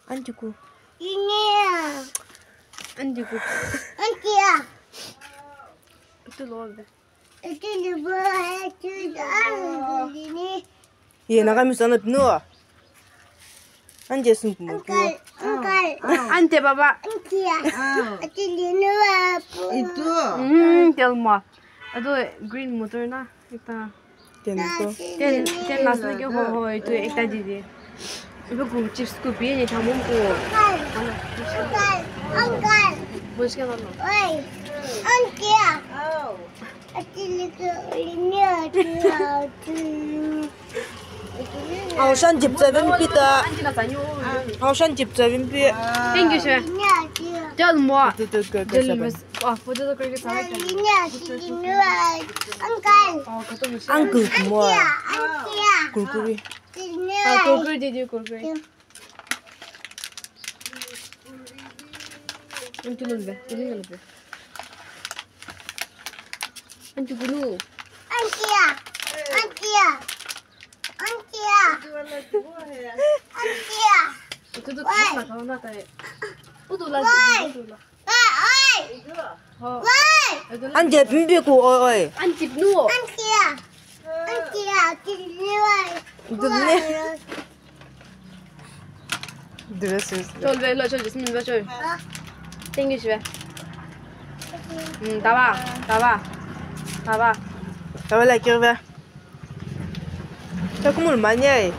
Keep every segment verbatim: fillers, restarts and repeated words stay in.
Antiku. Inia. Antiku. Antia. Itu lo be. Itu lo be. Ye, Naga mi sana pino. Ante sum kumo. Uncle, uncle. Ante baba. Antia. Itu lo be. Itu. Hmm, tell mo. Ado green motor na. Ekta. Ten ko. Ten, ten last na ke ho ho itu ekta didi. Ibu ku chips ku bi ni thamum ku. Uncle, uncle. Bus ke baba. Oi. Antia. Oh. Atili ke ini atu atu. Au shan jip sa vimpi ta. Au shan jip sa vimpi. Thank you, sir. Tell mo. Tu, tu, tu, tu, Tell saban. Miss. Oh, photo the cricket sa. Uncle. Oh, kato mo. Uncle mo. Antia, antia. Kurkure. Ah, kurkure didi, kurkure. Anti lun be, anti lun be. Anti gulu. Antia. Antia. Antia. Antia. Itu tu why? Itu tu la, itu tu la. Why? Why? Ho. Why? Anti pimbi ku oi oi. Anti nu. Antia. Antia. Antia. Itu ni. Dresses. Chol ve lo, chol, Jasmine ve chol. Thank you, shive. Hmm, tawa, tawa, tawa. Tawa la kirve. Takumul manyai.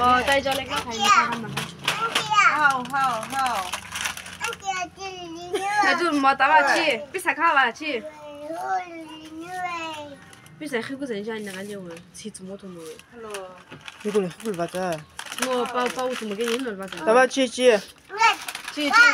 Oh, tai chol ek na khai na khai na. How, how, how? Aju mo tawa chi, pisa khawa chi. Pisa khiku zan jan na le wo, chi tsumo to mo. Hello. Khiku le khiku le bata. Ngo pa pa u tsumo ke yin lo bata. Tawa chi chi. Chi chi